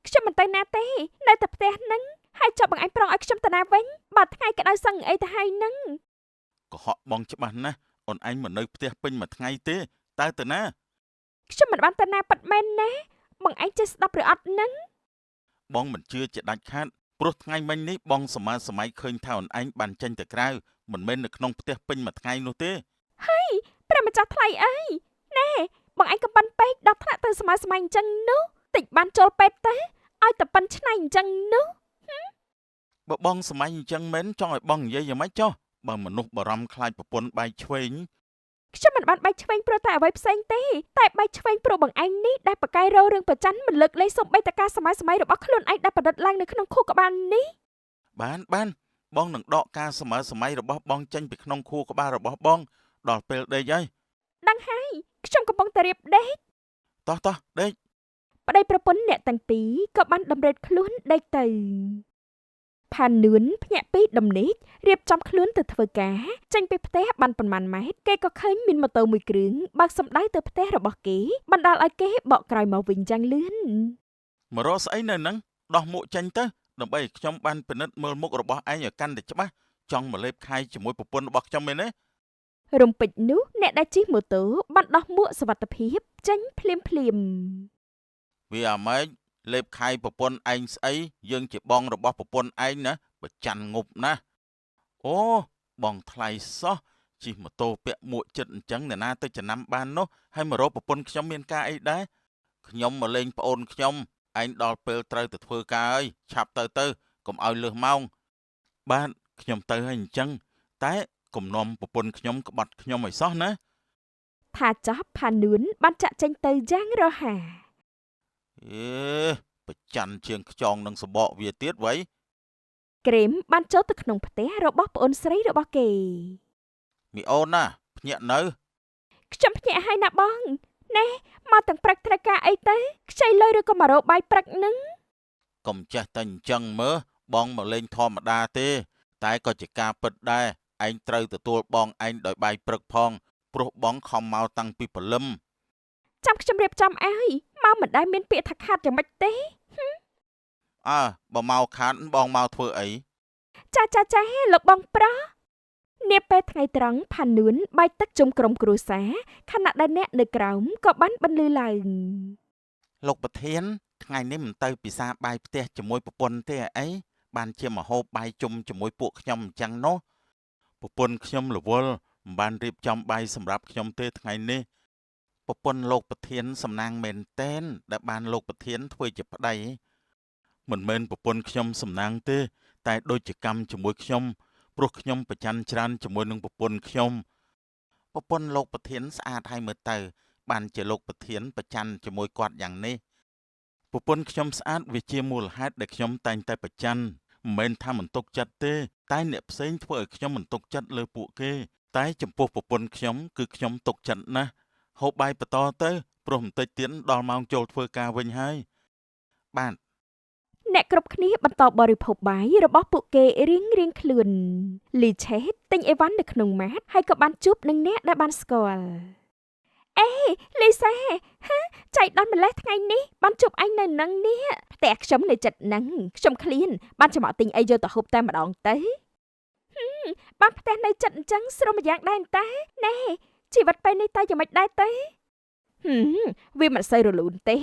A: ខ្ញុំមិនទៅណាទេនៅតែផ្ទះហ្នឹងហើយចុះបងឯងប្រងឲ្យខ្ញុំទៅណាវិញបើថ្ងៃក្តៅសឹងអីទៅហើយហ្នឹង
B: កុហកបងច្បាស់ណាស់អូនឯងមិននៅផ្ទះពេញមួយថ្ងៃទេតើទៅណា
A: ខ្ញុំមិនបានទៅណាប៉ិតមែនណាបងឯងចេះស្ដាប់ឬអត់ហ្នឹង
B: បងមិនជឿជាដាច់ខាតព្រោះថ្ងៃមិញនេះបងសម័យសម័យឃើញថាអូនឯងបានចេញទៅក្រៅមិនមែននៅក្នុងផ្ទះពេញមួយថ្ងៃនោះទេ
A: ព្រះម្ចាស់ថ្លៃអីណែបងឯងកំប៉ិនពេកដល់ថ្នាក់ទៅសម័យសម័យអញ្ចឹងនោះតិចបានចូលពេទ្យទេឲ្យតែប៉ិនឆ្នៃអញ្ចឹងនោះ
B: បើបងសម័យអញ្ចឹងមែនចង់ឲ្យបងនិយាយយ៉ាងម៉េចចុះបើមនុស្សបារម្ភខ្លាចប្រពន្ធបែកឆ្វេង
A: ខ្ញុំមិនបានបែកឆ្វេងព្រោះតែអ្វីផ្សេងទេតែបែកឆ្វេងព្រោះបងឯងនេះដែលប្រកែករករឿងប្រច័នមិនលើកលែងសូម្បីតែការសម័យសម័យរបស់ខ្លួនឯងដែលប្រឌិតឡើងនៅក្នុងខួរក្បាលនេះ
B: បានបានបងនឹងដកការសម័យសម័យរបស់បងចេញពីក្នុងខួរក្បាលរបស់បងដល់ពេលដេកហើយ
A: ដឹងហើយខ្ញុំកំពុងតែរៀបដេក
B: តោះតោះដេក
A: ប្តីប្រពន្ធអ្នកទាំងពីរក៏បានតម្រេតខ្លួនដេកទៅផាននឿនភ្ញាក់ពីដំណេករៀបចំខ្លួនទៅធ្វើការចេញពីផ្ទះបានប៉ុន្មានម៉ែត្រគេក៏ឃើញមានម៉ូតូមួយគ្រឿងបើកសម្ដៅទៅផ្ទះរបស់គេបណ្ដាលឲ្យគេបកក្រោយមកវិញយ៉ាងលឿន
B: មករកស្អីនៅហ្នឹងដោះមួកចេញទៅដើម្បីឲ្យខ្ញុំបានពិនិត្យមើលមុខរបស់ឯងឲ្យកាន់តែច្បាស់ចង់មកលេបខៃជាមួយប្រពន្ធរបស់ខ្ញុំមែនទេ
A: រំពេចនោះអ្នកដែលជិះម៉ូតូបានដោះមួកសុវត្ថិភាពចេញភ្លាមភ្លាម
B: វាអាម៉េចលេបខៃប្រពន្ធឯងស្អីយើងជាបងរបស់ប្រពន្ធឯងណាបើច័ន្ទងប់ណាស់អូបងថ្លៃសោះជិះម៉ូតូពាក់មួកចិត្តអញ្ចឹងអ្នកណាទៅចំណាំបាននោះហើយមករកប្រពន្ធខ្ញុំមានការអីដែរខ្ញុំមកលេងប្អូនខ្ញុំឯងដល់ពេលត្រូវទៅធ្វើការហើយឆាប់ទៅទៅកុំឲ្យលើសម៉ោងបាទខ្ញុំទៅហើយអញ្ចឹងតែកុំនាំប្រពន្ធខ្ញុំក្បត់ខ្ញុំឲ្យសោះណា
A: ថាចប់ផានឿនបានចាក់ចេញទៅយ៉ាងរហ័ស
B: អេប្រច័នជាងខ្យងនឹងសបកវាទៀតវ៉ៃ
A: ក្រេមបានចូលទៅក្នុងផ្ទះរបស់ប្អូនស្រីរបស់គេ
B: មីអូនណាភ្ញាក់នៅ
A: ខ្ញុំភ្ញាក់ហើយណាបងណែមកទាំងព្រឹកត្រូវការអីទៅខ្ចីលុយឬក៏មករកបាយព្រឹកនឹង
B: កុំចេះតែអញ្ចឹងមើលបងមកលេងធម្មតាទេ តែក៏ជាការពិតដែរឯងត្រូវទទួលបងឯងដោយបាយព្រឹកផងព្រោះបងខំមកតាំងពីព្រលឹម
A: ចាំខ្ញុំរៀបចំឲ្យមកមិនដែលមានពាក្យថាខាតយ៉ាងម៉េចទេ
B: អើបើមកខាតបងមកធ្វើអី
A: ចាចាចាលោកបងប្រុសនាពេលថ្ងៃត្រង់ផានឿនបាយទឹកជុំក្រុមគ្រួសារខណៈដែលអ្នកនៅក្រោមក៏បានបន្លឺឡើង
B: លោកប្រធានថ្ងៃនេះមិនទៅពិសាបាយផ្ទះជាមួយប្រពន្ធទេអីបានជាមហូបបាយជុំជាមួយពួកខ្ញុំអញ្ចឹងនោះប្រពន្ធខ្ញុំរវល់មិនបានរៀបចំបាយសម្រាប់ខ្ញុំទេថ្ងៃនេះប្រពន្ធលោកប្រធានសំណាងមែនតែនដែលបានលោកប្រធានធ្វើជាប្តីមិនមែនប្រពន្ធខ្ញុំសំណាងទេ តែដូចជាកម្មជាមួយខ្ញុំព្រោះខ្ញុំប្រច័នច្រើនជាមួយនឹងប្រពន្ធខ្ញុំប្រពន្ធលោកប្រធានស្អាតហើយមើលទៅបានជាលោកប្រធានប្រច័នជាមួយគាត់យ៉ាងនេះប្រពន្ធខ្ញុំស្អាតវាជាមូលហេតុដែលខ្ញុំតែងតែប្រច័នមិនមែនថាមិនទុកចិត្តទេ តែអ្នកផ្សេងធ្វើឲ្យខ្ញុំមិនទុកចិត្តលើពួកគេ តែចំពោះប្រពន្ធខ្ញុំគឺខ្ញុំទុកចិត្តណាស់ហូបបាយបន្តទៅព្រោះបន្តិចទៀតដល់ម៉ោងចូលធ្វើការវិញហើយបាទ
A: អ្នកគ្រប់គ្នាបន្តបរិភោគបាយរបស់ពួកគេរៀងរៀងខ្លួនលីឆេតទិញអីវ៉ាន់នៅក្នុងម៉ាតហើយក៏បានជួបនឹងអ្នកដែលបានស្គាល់អេលីសាហាចៃដន្យម្លេះថ្ងៃនេះបានជួបឯងនៅនឹងនេះផ្ទះខ្ញុំនៅចិត្តនឹងខ្ញុំឃ្លានបានច្រមកទិញអីយកទៅហូបតែម្ដងទៅហឹមបានផ្ទះនៅចិត្តអញ្ចឹងស្រុំម្យ៉ាងដែរតាណែជីវិតពេលនេះតើយ៉ាងម៉េចដែរទេហឹមវាមិនសូវរលូនទេ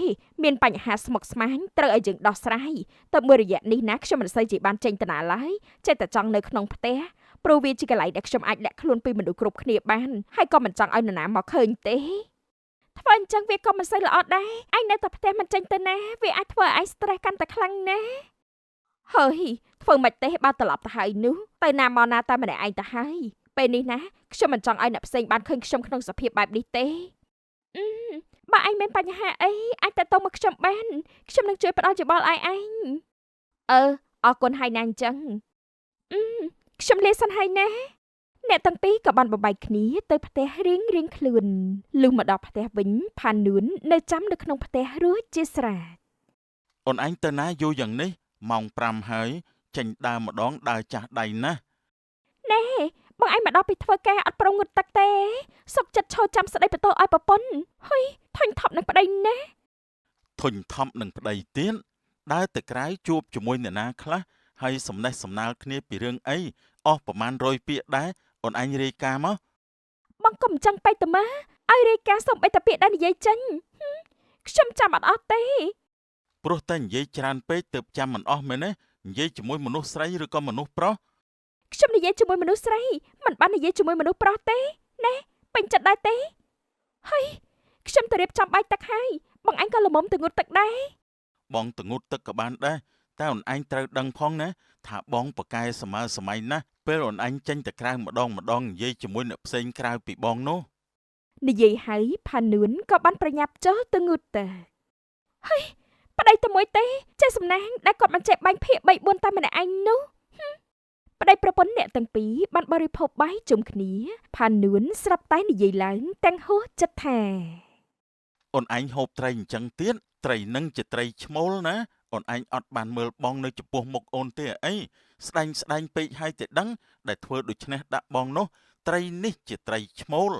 A: មានបញ្ហាស្មុគស្មាញត្រូវឲ្យយើងដោះស្រាយ តែមួយរយៈនេះណាខ្ញុំមិនសូវជាបានចេញទៅណាឡើយចេះតែចង់នៅក្នុងផ្ទះព្រោះវាជាកន្លែងដែលខ្ញុំអាចលាក់ខ្លួនពីមនុស្សគ្រប់គ្នាបានហើយក៏មិនចង់ឲ្យនរណាមកឃើញទេធ្វើអញ្ចឹងវាក៏មិនសូវល្អដែរឯងនៅតែផ្ទះមិនចេញទៅណាវាអាចធ្វើឲ្យឯង stress កាន់តែខ្លាំងណាស់ហើយធ្វើមិនទេបើត្រឡប់ទៅហើយនោះទៅណាមកណាតែម្នាក់ឯងទៅហើយពេលនេះណាខ្ញុំមិនចង់ឲ្យអ្នកផ្សេងបានឃើញខ្ញុំក្នុងសភាពបែបនេះទេ អឺបើឯងមានបញ្ហាអីអាចតាក់ទងមកខ្ញុំបានខ្ញុំនឹងជួយផ្ដល់យោបល់ឲ្យឯងអឺអរគុណហើយណាអញ្ចឹងអឺខ្ញុំលាសិនហើយណាអ្នកទាំងពីរក៏បានបំបែកគ្នាទៅផ្ទះរៀងរៀងខ្លួនលុះមកដល់ផ្ទះវិញផានួននៅចាំនៅក្នុងផ្ទះរួចជាស្រេច
B: អូនឯងទៅណាយូរយ៉ាងនេះម៉ោង5ហើយចេញដើរម្ដងដើរចាស់ដៃណាស់
A: ណែបងឯងមកដល់ពីធ្វើការអត់ប្រងងូតទឹកទេសុកចិត្តឈរចាំស្ដីបន្ទោសឲ្យប្រពន្ធហុយធុញថប់នឹងប្តីណាស់
B: ធុញថប់នឹងប្តីទៀតដើរទៅក្រៅជួបជាមួយអ្នកណាខ្លះហើយសំណេះសំណាលគ្នាពីរឿងអីអស់ប្រមាណ100ពាក្យដែរអូនឯងរាយការណ៍មក
A: បងកុំអញ្ចឹងពេកតើម៉ាឲ្យរាយការណ៍សំបីតាពាក្យដែលនិយាយចេញហឹមខ្ញុំចាំអត់អស់ទេ
B: ព្រោះតែនិយាយច្រើនពេកទើបចាំមិនអស់មែនទេនិយាយជាមួយមនុស្សស្រីឬក៏មនុស្សប្រុស
A: ខ្ញុំនិយាយជាមួយមនុស្សស្រីមិនបាននិយាយជាមួយមនុស្សប្រុសទេណែពេញចិត្តដែរទេហើយខ្ញុំទៅរៀបចំបាយទឹកហើយបងឯងក៏ល្មមទៅងូតទឹកដែរ
B: បងទៅងូតទឹកក៏បានដែរតែអូនឯងត្រូវដឹងផងណាថាបងប្រកែសម័យសម័យណាស់ពេលអូនឯងចេញទៅក្រៅម្ដងម្ដងនិយាយជាមួយអ្នកផ្សេងក្រៅពីបងនោះ
A: និយាយហើយផានួនក៏បានប្រញាប់ចុះទៅងូតទឹកហើយប្តីតែមួយទេចេះសំណាងដែលគាត់មិនចេះបាញ់ភាក3 4តែម្នាក់ឯងនោះហឹមប្តីប្រពន្ធអ្នកទាំងពីរបានបរិភោគបាយជុំគ្នាផានួនស្រាប់តែនិយាយឡើងទាំងហួសចិត្តថា
B: អូនឯងហូបត្រីអញ្ចឹងទៀតត្រីនឹងជាត្រីឈ្មោលណាអូនឯងអត់បានមើលបងនៅចំពោះមុខអូនទេអីស្ដែងស្ដែងពេកហើយតែដឹងដែលធ្វើដូច្នេះដាក់បងនោះត្រីនេះជាត្រីឈ្មោល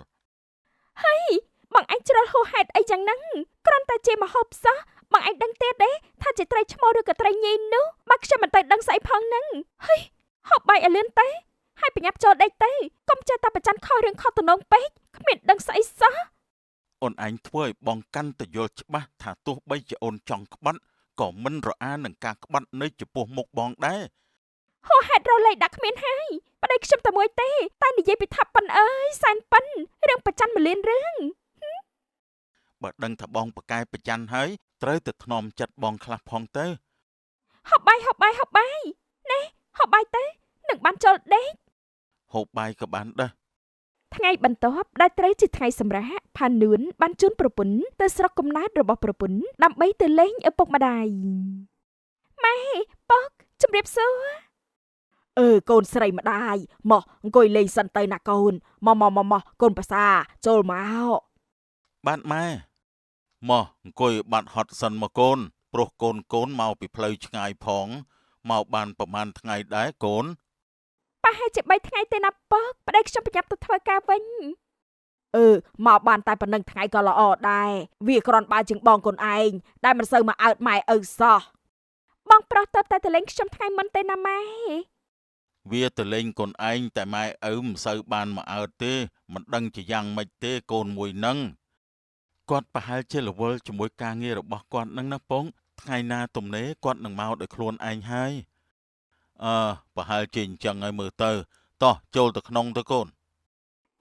A: បងឯងជ្រុលហួសហេតុអីយ៉ាងហ្នឹងគ្រាន់តែជាមហូបសោះបងឯងដឹងទៀតទេថាជាត្រីឈ្មោលឬក៏ត្រីញីនោះបើខ្ញុំមិនទៅដឹងស្អីផងហ្នឹងហើយហូបបាយឲ្យលឿនទៅហើយប្រញាប់ចូលដេកទៅកុំចេះតែប្រច័នខុសរឿងខុសទំនងពេកគ្មានដឹងស្អីសោះ
B: អូនឯងធ្វើឲ្យបងកាន់តែយល់ច្បាស់ថាទោះបីជាអូនចង់ក្បត់ក៏មិនរអានឹងការក្បត់នៅចំពោះមុខបងដែរ
A: ហួសហេតុរលែកដាក់គ្មានហើយប្តីខ្ញុំតែមួយទេតែនិយាយពីថាប៉ិនអើយសែនប៉ិនរឿងប្រច័នមួយលានរឿង
B: បើដឹងថាបងប្រកែប្រច័នហើយត្រូវតែថ្នមចិត្តបងខ្លះផងទៅ
A: ហូបបាយហូបបាយហូបបាយណែហូបបាយទៅនឹងបានចូលដេក
B: ហូបបាយក៏បានដែរ
A: ថ្ងៃបន្ទាប់ដែលត្រូវជាថ្ងៃសម្រាកផានួនបានជូនប្រពន្ធទៅស្រុកកំណើតរបស់ប្រពន្ធដើម្បីទៅលេងឪពុកម្ដាយម៉ែពុកជម្រាបសួរ
C: អឺកូនស្រីម្ដាយមកអង្គុយលេងសិនទៅណាកូនមកមកមកមកកូនប្រសាចូលមក
B: បាទម៉ែមកអង្គុយបាត់ហត់សិនមកកូនព្រោះកូនកូនមកពីផ្លូវឆ្ងាយផងមកបានប្រហែលថ្ងៃដែរកូន
A: ប្រហែលជា3ថ្ងៃទេណាពុកប្តីខ្ញុំប្រញាប់ទៅធ្វើការវិញ
C: អឺមកបានតែប៉ុណ្្នឹងថ្ងៃក៏ល្អដែរវាគ្រាន់បើជាងបងកូនឯងដែលមិនសូវមកអើតម៉ែឪសោះ
A: បងប្រុសទៅតែទៅលេងខ្ញុំថ្ងៃមុនទេណាម៉ែ
B: វាទៅលេងកូនឯងតែម៉ែឪមិនសូវបានមកអើតទេមិនដឹងជាយ៉ាងម៉េចទេកូនមួយនឹងគាត់ប្រហែលជារវល់ជាមួយការងាររបស់គាត់នឹងណាពងថ្ងៃណាទំនេរគាត់នឹងមកដោយខ្លួនឯងហើយអឺប្រហែលជាអញ្ចឹងហើយមើលទៅតោះចូលទៅក្នុងទៅកូន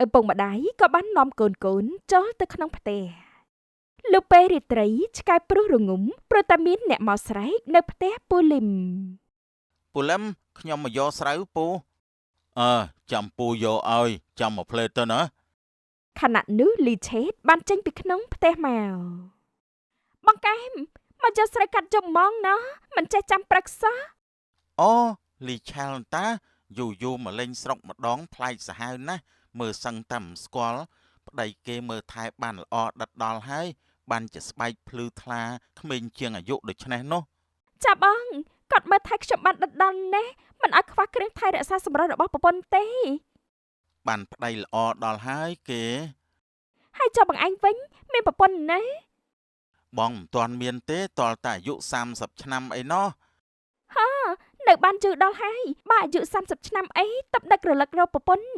A: ឪពុកម្ដាយក៏បាននាំកូនកូនចូលទៅក្នុងផ្ទះលុះពេលរាត្រីឆ្កែព្រុសរងំព្រោះតែមានអ្នកមកស្រែកនៅផ្ទះពូលីម
B: ពូលឹមខ្ញុំមកយកស្រូវពូអើចាំពូយកឲ្យចាំមកផ្លេតទៅណា
A: ខណៈនោះលីឆេតបានចេញពីក្នុងផ្ទះមកបងកែមមកយកស្រូវកាត់យប់ហ្មងណោះមិនចេះចាំព្រឹកសោះ
B: អូលីឆាល់តាយូរយូរមកលេងស្រុកម្ដងប្លែកសាហាវណាស់មើលសឹងតែមិនស្គាល់ប្តីគេមើលថែបានល្អដិតដល់ហើយបានជាស្បែកភ្លឺថ្លាក្មេងជាងអាយុដូច្នេះនោះ
A: ចាបងគាត់មើលថែខ្ញុំបានដិតដល់ណាស់មិនឲ្យខ្វះគ្រឿងថែរក្សាសម្រស់របស់ប្រពន្ធទេ
B: បានប្តីល្អដល់ហើយគេ
A: ហើយចុះបងឯងវិញមានប្រពន្ធណា
B: បងមិនទាន់មានទេតលតែអាយុ30ឆ្នាំអីណោះ
A: ហានៅបានយូរដល់ហើយបើអាយុ30ឆ្នាំអីតបដឹករលឹករកប្រពន្ធ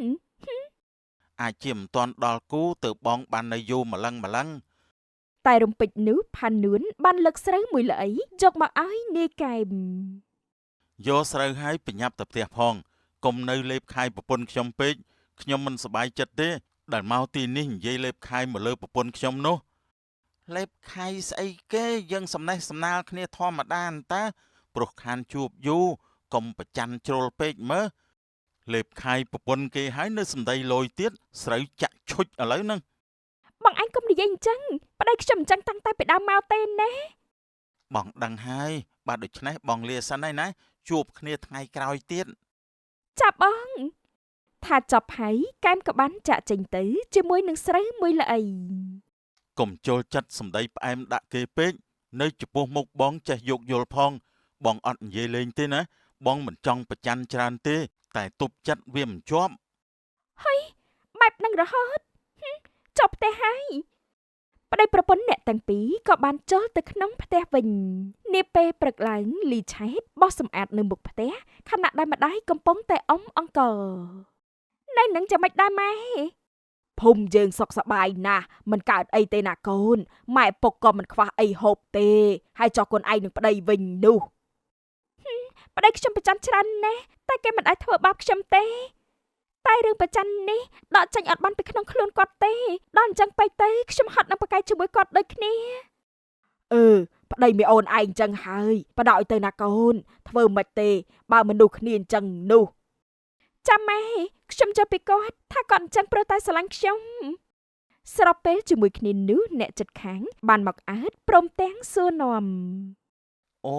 B: អាចជាមិនទាន់ដល់គូទៅបងបាននៅយូរម្លឹងម្លឹង
A: តែរំពេចនោះផានួនបានលើកស្រូវមួយល្អីយកមកឲ្យនាយកែម
B: យកស្រូវហើយប្រញាប់ទៅផ្ទះផងកុំនៅលេបខាយប្រពន្ធខ្ញុំពេកខ្ញុំមិនសប្បាយចិត្តទេដែលមកទីនេះនិយាយលេបខាយមកលើប្រពន្ធខ្ញុំនោះលេបខាយស្អីគេយើងសំណេះសំណាលគ្នាធម្មតាអន្តាព្រោះខានជួបយូរកុំប្រច័នជ្រុលពេកមើលលេបខាយប្រពន្ធគេហើយនៅសំដីលយទៀតស្រូវចាក់ឈុចឥឡូវហ្នឹង
A: បងឯងកុំ និយាយអញ្ចឹងប្តីខ្ញុំអញ្ចឹងតាំងតែពីដើមមកទេណា
B: បងដឹងហើយបាទដូច្នេះបងលាសិនហើយណាជួបគ្នាថ្ងៃក្រោយទៀត
A: ចាប់បងថាចប់ហើយកែមក៏បានចាក់ចេញទៅជាមួយនឹងស្រូវមួយល្អី
B: កុំចូលចិត្តសម្ដីផ្អែមដាក់គេពេកនៅចំពោះមុខបងចេះយោគយល់ផង បងអត់និយាយលេងទេណាបងមិនចង់ប្រច័ណ្ឌច្រើនទេ តែទប់ចិត្តវាមិនជាប់
A: បែបនឹងរហូតហឹមចប់ផ្ទះហើយប្តីប្រពន្ធអ្នកទាំងពីរក៏បានចូលទៅក្នុងផ្ទះវិញនាពេលព្រឹកឡើងលីឆេតបោះសម្អាតនៅមុខផ្ទះខណៈដែលម្ដាយកំពុងតែអុំអង្ករនៅនឹងចាំមិនដែរម៉ែ
C: ភូមិយើងសុខសប្បាយណាស់មិនកើតអីទេណាកូនម៉ែពុកក៏មិនខ្វះអីហូបទេហើយចុះកូនឯងនឹងប្តីវិញនោះ
A: ប្តីខ្ញុំប្រច័ណ្ឌច្រើនណាស់តែគេមិនអាចធ្វើបាបខ្ញុំទេតែរឿងប្រច័ណ្ឌនេះដកចេញអត់បានពីក្នុងខ្លួនគាត់ទេដល់អញ្ចឹងពេកទៅខ្ញុំហត់នឹងប្រកែកជាមួយគាត់ដូចគ្នា
C: អឺប្តីមីអូនឯងចឹងហើយបដ ாய் ទៅណាកូនធ្វើមិនទេបើមនុស្សគ្នាអញ្ចឹងនោះ
A: ចាំម៉ែខ្ញុំចូលពីគាត់ថាគាត់អញ្ចឹងព្រោះតែស្រឡាញ់ខ្ញុំស្របពេលជាមួយគ្នានោះអ្នកចិត្តខាង បានមកអើតព្រមទាំងសួរនាំ
B: អូ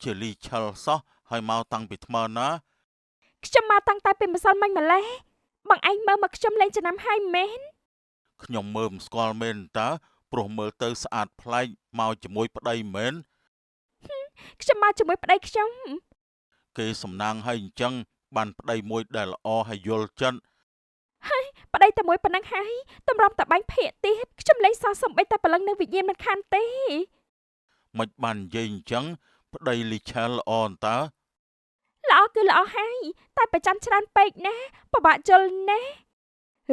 B: ជាលីឆិលសោះហើយមកតាំងពីថ្មើរណា
A: ខ្ញុំមកតាំងតែពីម្សិលមិញម្លេះបងឯងមើលមកខ្ញុំលេងចំណាំហើយមែន
B: ខ្ញុំមើលមិនស្គាល់មែនតើព្រោះមើលទៅស្អាតប្លែកមកជាមួយប្តីមែន
A: ខ្ញុំមកជាមួយប្តីខ្ញុំ
B: គេសំណាងឲ្យអញ្ចឹងបានប្តីមួយដែលល្អហើយយល់ចិត្ត
A: ប្តីតែមួយប៉ុណ្ណឹងហើយតម្រាំតែបាញ់ភាកទៀតខ្ញុំលេងសោះសំបីតែព្រលឹងនឹងវិញ្ញាណមិនខានទេ
B: មិនបាននិយាយអញ្ចឹងប្តីលីឆែលល្អអន្តើ
A: ល្អគឺល្អហើយតែប្រចាំច្រើនពេកណាស់ពិបាកយល់ណាស់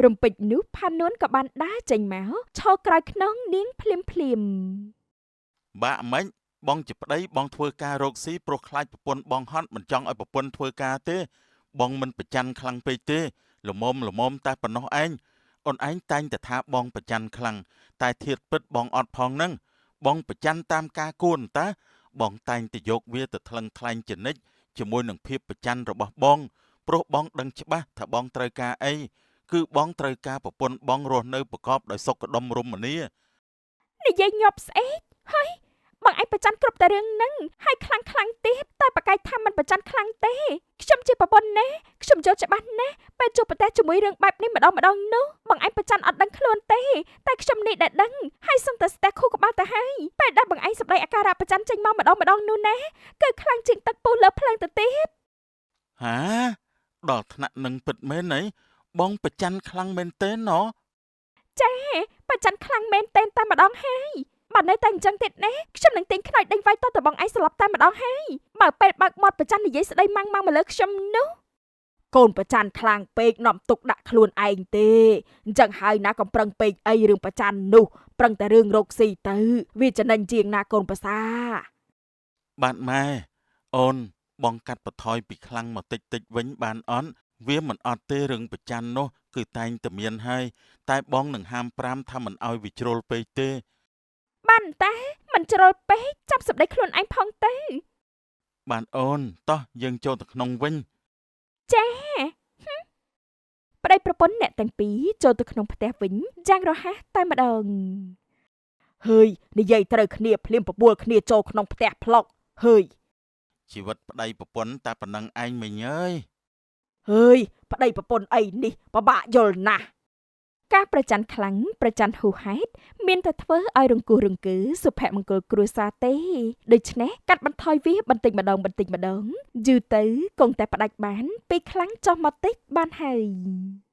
A: រំពេចនោះផានួនក៏បានដើរចេញមកឈរក្រោយខ្នងនាងភ្លាមភ្លាម
B: បាក់ម៉េចបងជាប្តីបងធ្វើការរកស៊ីព្រោះខ្លាចប្រពន្ធបងហត់មិនចង់ឲ្យប្រពន្ធធ្វើការទេ បងមិនប្រច័ណ្ឌខ្លាំងពេកទេល្មមល្មមតែប៉ុណ្ណោះឯងអូនឯងតែងតែថាបងប្រច័ណ្ឌខ្លាំងតែធាតពិតបងអត់ផងហ្នឹងបងប្រច័ណ្ឌតាមការគួរអន្តាបងតែងតែយកវាទៅថ្លឹងថ្លែងជានិច្ចជាមួយនឹងភាពប្រច័ណ្ឌរបស់បងព្រោះបងដឹងច្បាស់ថាបងត្រូវការអីគឺបងត្រូវការប្រពន្ធបងរស់នៅប្រកបដោយសុខដុមរមនា
A: និយាយញាប់ស្អេកហើយបងឯងប្រច័ណ្ឌគ្រប់តែរឿងហ្នឹងហើយខ្លាំងខ្លាំងទៀតតែប្រកែកថាមិនប្រច័ណ្ឌខ្លាំងទេខ្ញុំជាប្រពន្ធណាខ្ញុំយល់ច្បាស់ណាស់ពេលជួបប្រទះជាមួយរឿងបែបនេះម្ដងម្ដងនោះបងឯងប្រច័ណ្ឌអត់ដឹងខ្លួនទេតែខ្ញុំនេះដែលដឹងហើយសឹងតែស្ទះខួរក្បាលទៅហើយពេលដែលបងឯងសម្ដែងអាការៈប្រច័ណ្ឌចេញមកម្ដងម្ដងនោះណាគឺខ្លាំងជាងទឹកពុះលើភ្លើងទៅទៀត
B: ហាដល់ថ្នាក់នឹងពិតមែនអីបងប្រច័ណ្ឌខ្លាំងមែនទេណ
A: ចាប្រច័ណ្ឌខ្លាំងមែនទែនតែម្ដងហើយបើនៅតែអញ្ចឹងទៀតណាខ្ញុំនឹងទាញខ្នើយដេញវាយតតបងឯងស្លាប់តែម្ដងហើយបើពេលបើកមាត់ប្រច័ណ្ឌនិយាយស្ដីម៉ាំងម៉ាំងមកលើខ្ញុំនោះ
C: កូនប្រច័ណ្ឌខ្លាំងពេកនាំទុកដាក់ខ្លួនឯងទេអញ្ចឹងហើយណាកំប្រឹងពេកអីរឿងប្រច័ណ្ឌនោះប្រឹងតែរឿងរកស៊ីទៅវាចំណេញជាងណាកូនប្រសា
B: បាទម៉ែអូនបងកាត់បន្ថយពីខ្លាំងមកតិចតិចវិញបានអត់វាមិនអត់ទេរឿងប្រច័ណ្ឌនោះគឺតែងតែមានហើយតែបងនឹងហាមប្រាមថាមិនឲ្យវាជ្រុលពេកទេ
A: បានតែមិនជ្រុលពេកចាប់សម្ដីខ្លួនឯងផងទៅ
B: បាទអូនតោះយើងចូលទៅក្នុងវិញ
A: ចាហឹមប្តីប្រពន្ធអ្នកទាំងពីរចូលទៅក្នុងផ្ទះវិញយ៉ាងរហ័សតែម្ដង
C: ហើយនិយាយត្រូវគ្នាភ្លាមបបួលគ្នាចូលក្នុងផ្ទះផ្លុកហើយ
B: ជីវិតប្តីប្រពន្ធតែប៉ុណ្ណឹងឯងមីងអើយ
C: ហើយប្តីប្រពន្ធអីនេះពិបាកយល់ណាស់
A: ការប្រច័ណ្ឌខ្លាំងប្រច័ណ្ឌហួសហេតុមានតែធ្វើឲ្យរង្គោះរង្គើសុភមង្គលគ្រួសារទេដូច្នេះកាត់បន្ថយវាបន្តិចម្ដងបន្តិចម្ដងយូរទៅគង់តែផ្ដាច់បានពីខ្លាំងចុះមកតិចបានហើយ។